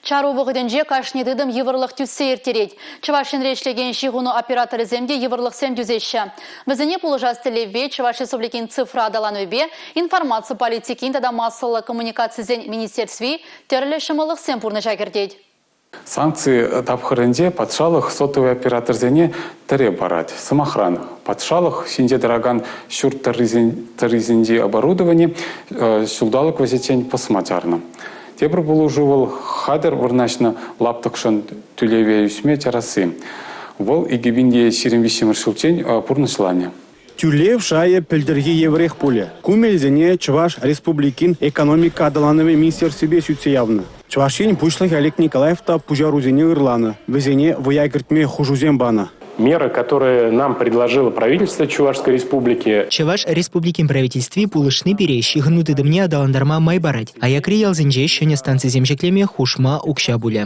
Чару вӑхӑтӗнче кашни тытӑм йывӑрлӑх тӳссе ирттерет. Чӑваш Енре ӗҫлекен ҫыхӑну операторӗсем те йывӑрлӑхсем тӳсеҫҫӗ. Вӗсене пулӑшас тӗллевпе Чӑваш Республикин цифра аталанӑвӗпе информаци политикин тата массӑллӑ коммуникацисен министерстви тӗрлӗ ҫӑмӑллӑхсем пурнӑҫа кӗртет. Санкци тапхӑрӗнче патшалӑх сотовый операторсене тӗрев парать. Сӑмахран, патшалӑх ҫинче тӑракан ҫурт тӑррисенчи оборудовани ҫулталӑк вӗҫӗччен пӑсма чарнӑ. Тепӗр пулӑшу вӑл хатӗр вырнаҫнӑ лаптӑкшӑн тӳлеве ӳсме чарасси. Вӑл 2023 ҫулччен пурнӑҫланӗ. Тӳлев шайӗ пӗлтӗрхи евӗрех пулӗ. Ку мелсене Чӑваш Республикин экономика аталанӑвӗн министерствипе сӳтсе явнӑ. Чӑваш Ен Пуҫлӑхӗ Олег Николаев та пуҫарусене ырланӑ, вӗсене вӑя кӗртме хушусем панӑ. Меры, которые нам предложило правительство Чувашской Республики. Чӑваш Республикин правительстви пулӑшни пире ҫыхӑну тытӑмне аталантарма май парать. Аякри ялсенче ҫӗнӗ станцисем ҫӗклеме хушма укҫа пулӗ.